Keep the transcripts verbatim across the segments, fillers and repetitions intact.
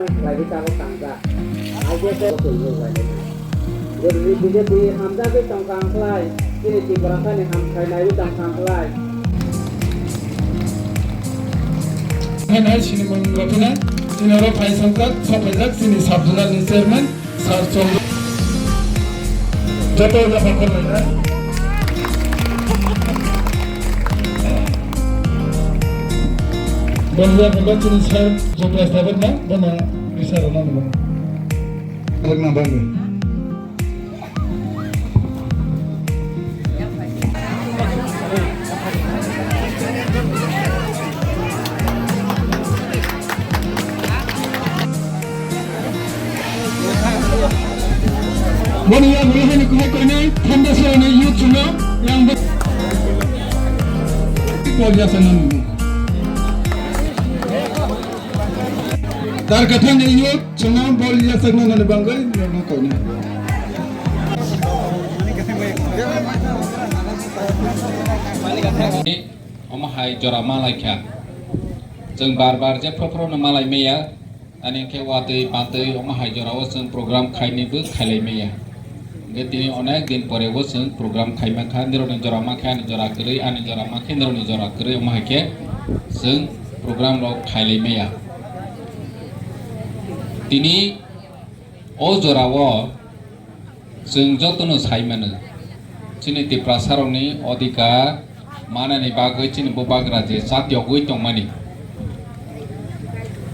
Khlaiwi tabuk tangjak. I P F T bo twi bo uailai. Jodi B J P hamjagwi tongkha ang khlai, chini Tiprasani hamkrai naiwi tongkha ang khlai. Hai nai sini mung rokina, chini oro phai songkha, sophaijak chini sub zonal ni chairman, Sir Chondro. Joto joto khorang na. Boni ya bangwi chini sir joto establishment bono bisa rwna nanggo. Khorang na bangwi. Boni ya bangwi hani kuhai koinai thanda sirani youth chwngno yang bo. Bol ya sanani. Dar kathang ni youth chwngno bol ya sanani bangwi nangno koinai. Omo hai jora malai kha. Chwng bar bar je phoro phoro no malai maya. Ani khe watwi batwi omo hai jora o chwng program khaini bo khailai maya. Hwnkhe tini onek din pore o chwng program khaima kha. Nirokni jora ma khe ani jora kwrwi, ani jora ma khe nirokni jora kwrwi, omo hai khe chwng program rok khailai maya. Tini o jora o Chwng jotono sai mano, chini Tiprasarokni odhikar manani bagwi chini bubagra je chatiyogwi tongmani,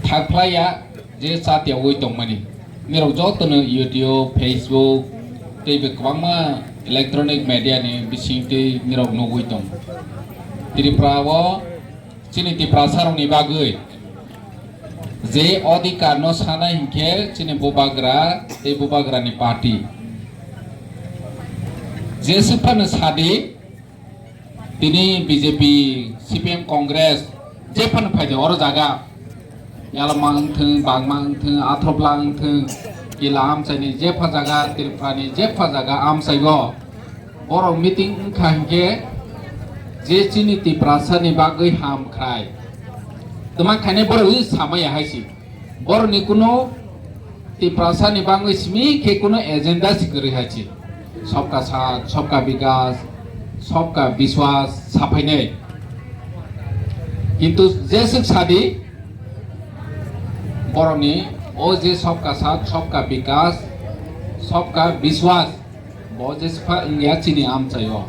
thakphlaiya je chatiyogwi tongmani, nirok jotono YouTube, Facebook tei bo kwbangma electronic media ni bisingtwi nirok nugwi tongo. Tripura o Chini Tiprasarokni bagwi je odhikar no sanai hinkhe chini bubagra tei bubagrani party. Jeswk phano sadi, tini B J P, C P M, Congress je phano phaidi oro jaga. Yalama wngthwng, Bagma wngthwng, Athropla wngthwng, Kila amchaini jepha jaga, Tripurani jepha jaga amchaigo. Borok meeting wngkha hinkhe je chini Tiprasani bagwi ham khrai. Twma khainai borok wi samaya hai si. Borokni kuno Tiprasani bagwi simi khe kuno agenda si kwrwi hai si. Sabka saath, sabka bikas, sabka biswas saphainai. Kintu jeswk sadi borokni o je sabka saath, sabka bikas, sabka biswas Bo jeswkha wngya chini amchaio.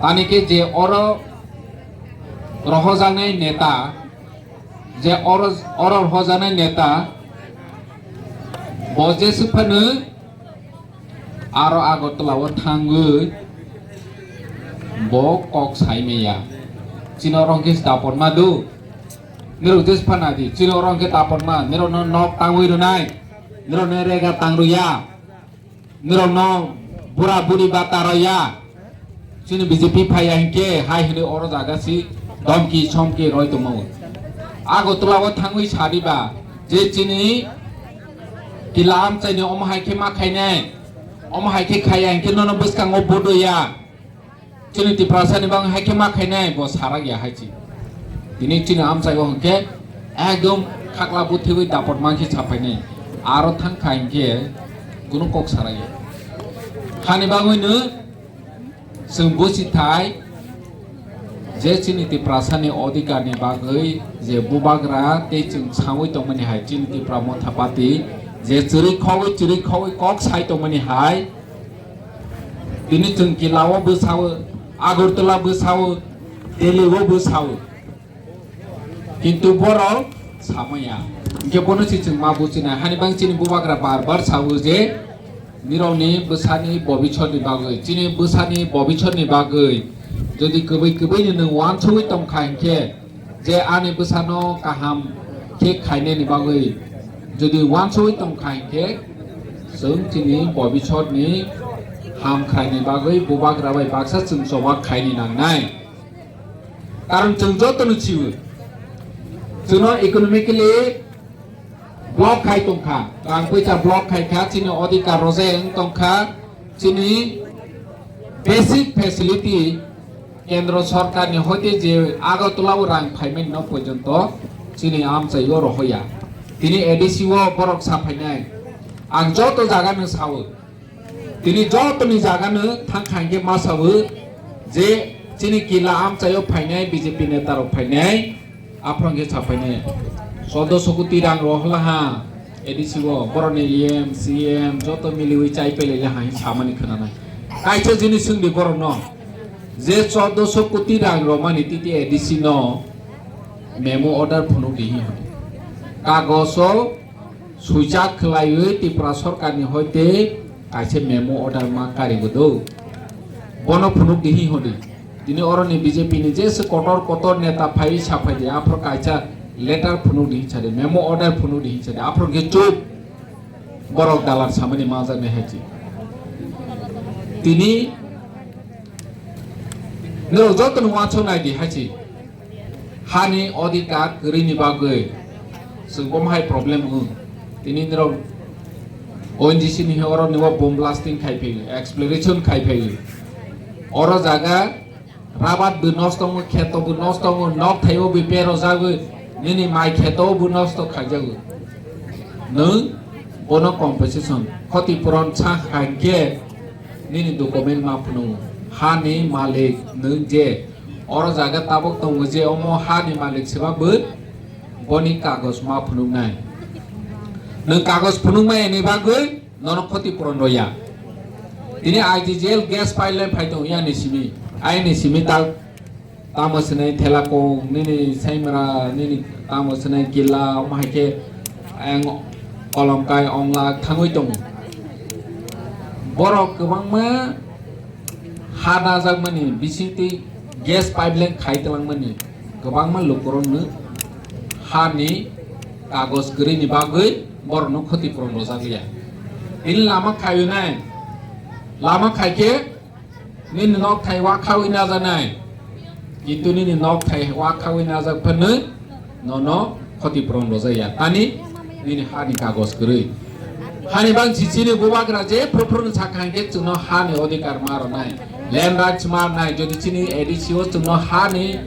Tani khe je oro rohojaknai neta, je oro, oro rohojaknai neta, bo jeswk phano aro Agartala o thangwi bo kok sai maya. Chini oro hwnkhe dapot ma do. Nirok jeswk phano di, chini oro hwnkhe dapot ma, nirokno nok tangwi rwnai, nirokno rega tang rwya. Nirokno bura buri ba taraiya. Chini B J P phaiya hinkhe hai hwnwi oro jaga si domki somki roi tongmao. Agartala o thangwi sadi ba je chini Kila amchaini omo hai khe ma khainai. Omo hai khe khaiya hinkhe nono bwskango bodoya. Chini Tiprasani bang hai khe ma khainai bo sarak ya hai chi. Tini chini amchai o hwnkhe ekdom khakla buthiwi dapot mankhe saphainai. Aro thang kha hinkhe kunu kok sarak ya. Hani bagwi no chwng buchi thai je chini Tiprasani odhikar ni bagwi je bubagra tei chwng sawi tongmani hai chini Tipra Motha Party je chwrwi khogwi chwrwi khogwi kok sai tongmani hai. Tini chwng Kila o bwsao, Agartala bwsao, Delhi o bwsao. Kintu borok samaya. Hinkhe bono se chwng ma buchina. Hani bang chini bubagra bar bar sao je nirokni bwsani bobisor ni bagwi, chini bwsani bobisor ni bagwi jodi kwbwi kwbwi ni nwng uansugwi tongkha hinkhe, je ani bwsano kaham khe khainani bagwi jodi uansugwi tongkha hinkhe, chwng chini bobisotni ham khaini bagwi bubagra bai baksa chwng choba khaini nangnai. Karon chwng jotono chiwi, chwngno economically block khai tongkha, rang puisa block khai kha, chini odhikar rojak wng tongkha, chini basic facility kendro sorkar ni hoite je Agartala o rang phaimani no porjonto chini amchai o rohoya. Tini A D C o borok sa phainai. Ang joto jaga no sao. Tini joto ni jaga no thang kha hingke ma sao je chini kila amchaio phainai B J P neta rok phainai. Aphano hingke sa phainai. Choddo so koti rang rohla ha A D C o borok ni E M, C E M joto miliwi chai pele ha hing samani khwnanai. Kaisa jinis swngdi borok no. Je choddo so koti rang romani titi A D C no memo order phunuk di hi hwnwi. Kagoso suijak khwlaiwi Tripura sorkarni hoite kaisa memo order ma karibo do. Bono phunuk di hi hwnwi. Tini oroni B J P ni jesa kotor kotor neta phai saphai di aphro kaisa letter phunuk di hinsa di, memo order phunuk di hinsa di. Aphro hwnkhe chup borok dalar samani manjaknai hai chi. Tini Norok jotono uansuk nai di hai se. Hani odhikar kwrwini bagwi chwng bo hai problem wng. Tini norok O N G C ni oro ni bo bomb blasting khai phaio, exploration khai phaio. Oro jaga rabat bo nosto wngo, kheto bo nosto wngo, nok thaio bo berojagwi, nini mai kheto bo nosto khaijago. Nwng bono compensation, khoti puron sa hainkhe nini document ma phunuk. Hani malik nwng je oro jaga tabuk tongo je omo hani malik seba bo boni kagoj ma phunuknai. Nwng kagoj phunukmaya ni bagwi nono khoti puron roya. Tini I G G L gas pipeline phai tongo yani simi, ayani simi tal Tamo swnai Thelakung, nini Saimra, nini tamo swnai Killa, omo hai khe ayang Kolomkai, Onglak thangwi tongo. Borok kwbangma ha najakmani, bisingtwi gas pipeline khai twlangmani, kwbangma lukurokno hani kagoj kwrwini bagwi borokno khoti puron rwjakya. Tini lama khayunai, lama khaikhe Nini nok thai wakhawi najaknai, kintu nini nok thai wakhawi najak phano nono khoti puron rwjakya. Tani nini hani kagoj kwrwi. Hani bang chichini bubagra je phuru phuru sakha hinkhe chwngno hani odhikar ma rwnai. Land rights ma rwnai, jodi chini A D C o chwngno hani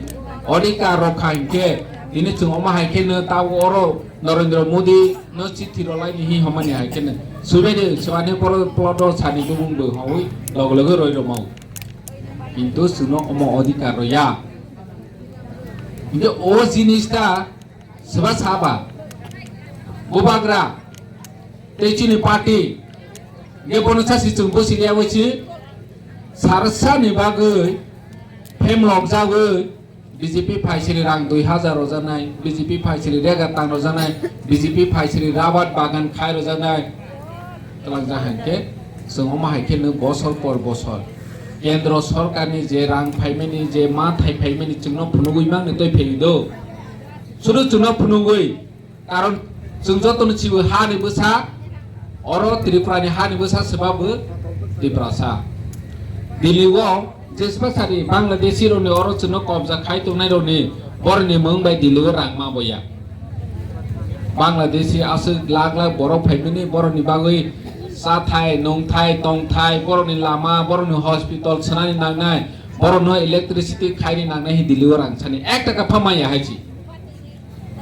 odhikar rwkha hinkhe tini chwng omo hai khe no tabuk oro Narendra Modi no chithi rwlaini hi hwnmani hai khe no. Subedi swani polo ploto sani bumung bo hwnwi log loge roi rwmao. Kintu chwngno omo odhikar rwya. Hinkhe o jinis ta swba saba. Bubagra tei chini party hinkhe bono sasi chwng bwsiliya bai si sarsa ni bagwi phemlok jagwi B J P phaisiri rang dui hajar rojaknai, B J P phaisiri rega tang rojaknai, B J P phaisiri rabar bagan khai rojaknai. Twlang ja hai khe, chwng omo hai khe no bosor por bosor. Kendro sorkarni je rang phaimani, je ma thai phaimani chwngno phunugwi mangni twi phaiwi do. Sudu chwngno phunugwi Karon chwng jotono chibo hani bwsa, oro Tripura ni hani bwsa swba bo Tiprasa. Delhi o jesba sari Bangladeshi rokni oro chwngno kobja khai tongnai rokni boroni mwng bai Delhi o rang ma boya. Bangladeshi aswk lakh lakh borok phaimani borokni bagwi chathai, nungthai, tongthai, borokni lama, borokni hospital swnani nangnai, borokno electricity khaini nangnai hi Delhi o rang sani ek taka pha maya hai si.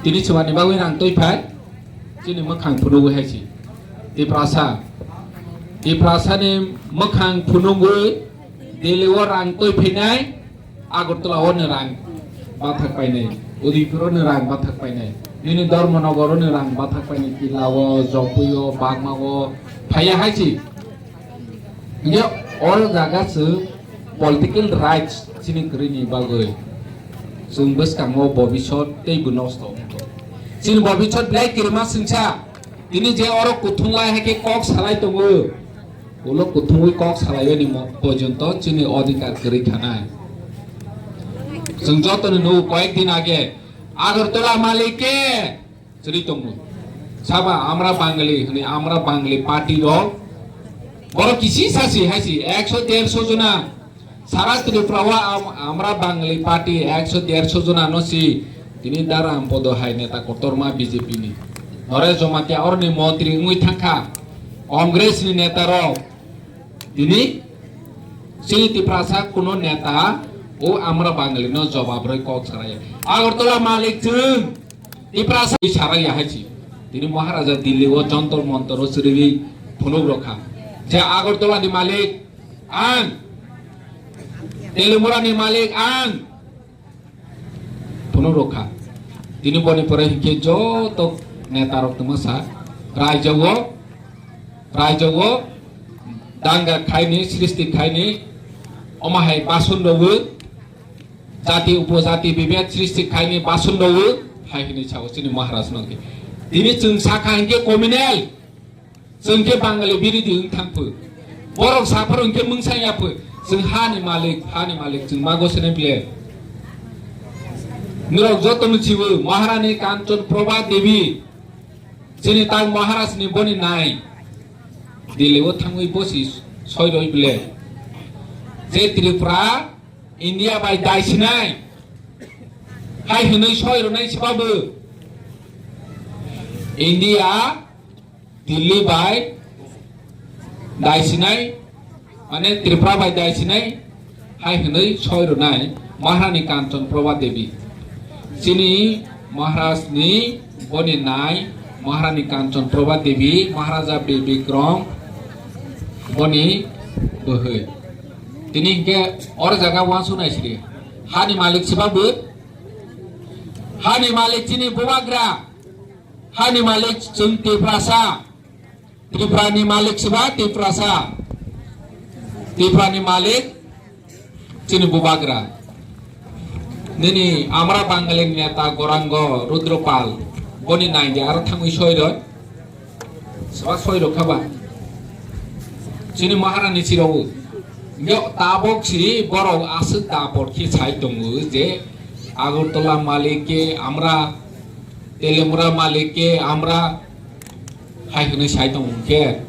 Tini chwmani bagwi rang twi phai, chini mwkhang phunugwi hai si. Tiprasa, Tiprasa ni mwkhang phunugwi Delhi o rang twi phinai, Agartala o ni rang bathak painai, Udaipur o ni rang bathak painai, nini Dharmanagar o ni rang bathak painai, Killa o, Jopui o, Bagma o phaiya hai si. Hinkhe oro jaga chwng political rights chini kwrwini bagwi chwng bwskango bobisot tei bo nosto wngkha. Chini bobisot belai kirima swngsa tini je oro kuthung lai hai khe kok salai tongo. Ulo kuthungwi kok salaiyoni mo-, porjonto chini odhikar kwrwi thanai. Chwng jotoni nugo koyek din age Agartala malike Chwrwi tongo. Saba, "Amra Bangali," hwnwi, "Amra Bangali party rok." Borok kisi sasi hai si, ekso derso jona. Sara Tripura o am-, "Amra Bangali party" ekso derso jona no si. Tini Dara Ampodo hai neta kotorma B J P ni. Noresh Jamatia oroni montri wngwi thangkha. Congress ni neta rok. Tini chini Tiprasa kuno neta o Amra Bangali no jobab rwi kok saraya. Agartala malik chwng Tiprasa saraya hai si. Tini Maharaja Delhi o Jantar Mantar o chwrwi phunuk rokha. Je Agartala ni malik ang, Telimura ni malik ang phunuk rokha. Tini boni pore hinkhe joto neta rok tongma sa raijao, raijao danga khaini, srishti khaini, omo hai basun rwo. Jati upojati bibed srishti khaini basun rwo hai hinwi sao chini Maharaj no khe. Tini chwng sakha hinkhe communal, chwng khe Bangali birodhi wng thangphu. Borok saphar hinkhe mungsa yaphu. Chwng hani malik, hani malik chwng mago sene ble. Norok joto no chibo Maharani Kanchan Prabha Devi. Chini tang Maharaj ni boni nai. Delhi o thangwi bosi soi roi ble. Je Tripura India bai dai sinai hai hinwi soi rwnai sibabu. India Delhi bai dai sinai, mane Tripura bai dai sinai hai hinwi soi rwnai Maharani Kanchan Prabha Devi. Chini Maharaj ni boni nai Maharani Kanchan Prabha Devi, Maharaja Bir Bikram boni bwhwi. Tini hinkhe oro jaga wansuk nai siri. Hani malik sibabu. Hani malik chini bubagra. Hani malik chwng Tiprasa. Tripura ni malik siba Tiprasa. Tripura ni malik chini bubagra. Nini amra Bangali neta Gorango Rudropal. Boni nai de aro thangwi soi roi. Saba soi rokha ba. Chini Maharani chirao. Yo tabok si borok aswk dapor khe sai tongo je Agartala malik ke amra, Telimura malik ke amra hai hwnwi sai tongo hwnkhe.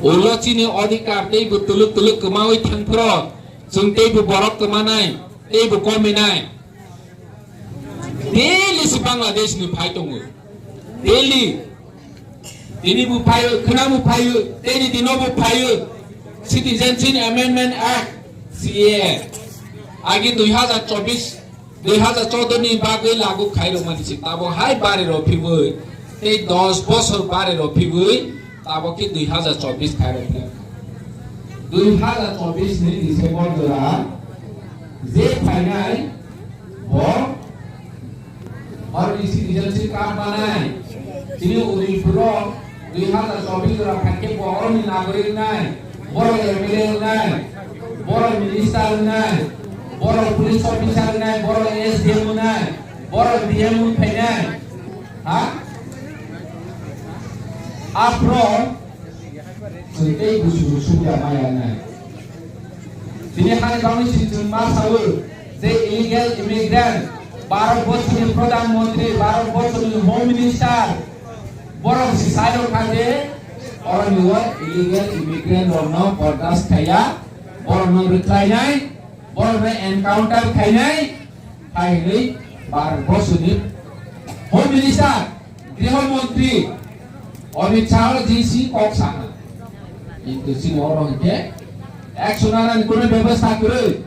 Ulo chini odhikar teibo tuluk tuluk kwmawi thangphro chwng teibo borok kwmanai teibo kominai. Daily si Bangladesh ni phai tongo. Daily. Tini bo phaio, khwna bo phaio, tini dino bo phaio. Citizenship Amendment Act, C A A. Agi dui hazar chobbish, dui hazar choudo ni bagwi lagu khai rwmani si tabo hai bari rw phibwi. Tei dos bosor bari rw phibwi, tabo khe dui hazar chobbish khai rw phibwi. Dui hazar chobbish ni December jora je phainai bo Oroni citizenship card banai. Chini Udaipur o dui hazar chobbish jora phaikhe bo oroni nagorik nai, borok M L A wngnai, borok minister wngnai, borok police officer wngnai, borok S D M wngnai, borok D M wng phainai. Ha? Aphro chwng tei busu busu ya maya nai. Tini hani bagwi si chwng ma sawi je illegal immigrant, Bharat borso ni Pradhan Mantri, Bharat borso ni Home Minister, borok si sai rok kha je oroni o illegal immigrant rok no bordas khaiya, borok no rwkhlainai, borok no encounter khainai, hai hinwi Bharat borso ni Home Minister, Griho Mantri Amit Shah ji si kok sakha. Kintu chini oro hwnkhe action anani kuno bebostha kwrwi.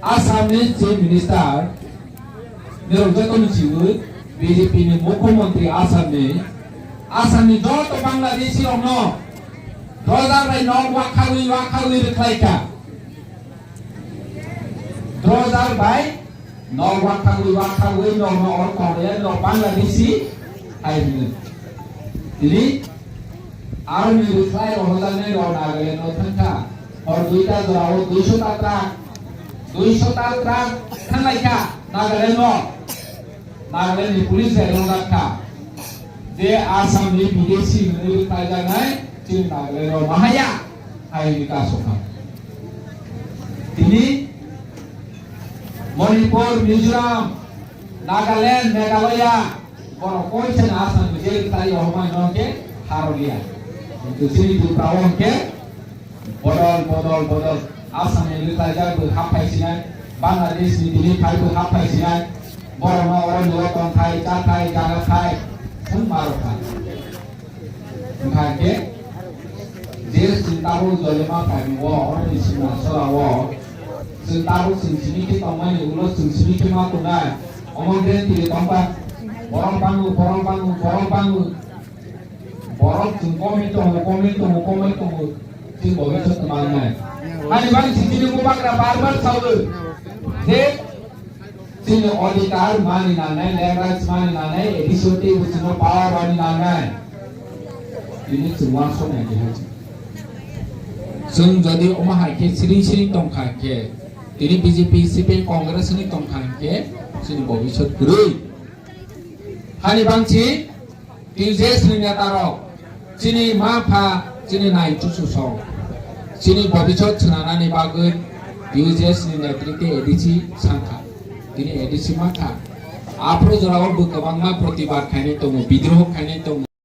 Assam ni Chief Minister, nirok joto ni chiwi B J P ni Mukhyamantri Assam ni, Assam ni joto Bangladeshi rok no drojar bai nok wakhawi wakhawi rwkhlai kha. Drojar bai nok wakhagwi wakhagwi nokno oro tonglayan, nok Bangladeshi hai hwnwi. Tini aroni rwkhlai rohorjaknai rok Nagaland o thangkha. Hor duita jorao duiso ta truck, duiso ta truck thanglaikha Nagaland o. Nagaland ni police bai rwngjakha. Je Assam ni bidesi hwnwi rwkhlaijaknai chini Nagaland o mahaya hai hwnwi kasokha. Tini Manipur, Mizoram, Nagaland, Meghalaya, borok koisa ni Assam ni je rwkhlai rohormani no hwnkhe haroliya. Kintu chini Tripura o hwnkhe bodol, bodol, bodol. Assam ni rwkhlaijak bo hap phai sinai, Bangladesh ni tini phai bo hap phai sinai. Borok no oro ni o tongthai, chathai, jagathai, thung ma rwkha. Wngkha khe, je chwng tabuk Jolima phaimung o, oro ni Simna sora o, chwng tabuk chwng simi khe tongmani ulo chwng simi khe ma tongnai, omo guarantee tongba? Borok bango, borok bango, borok bango. Borok chwng komwi tongo, komwi tongo, komwi tongo. Chwng bo khe swk mangnai. Ani bagwi chini bubagra bar bar saui je chini odhikar mani nangnai, land rights mani nangnai, A D C o teibo chwngno power rwni nangnai. Tini chwng uansuknai khe hai chwng. Chwng jodi omo hai khe siring siring tongkha khe, tini B J P, C P I M, Congress ni tongkha khe, chini bobiswt kwrwi. Hani bangchi T U J S ni neta rok, chini ma pha, chini nai chuchu song, chini bobiswt swnanani bagwi T U J S ni netritwe A D C sangkha, tini A D C ma kha. Aphuru jorao bo kwbangma protibad khainai tongo, bidroho khainai tongo.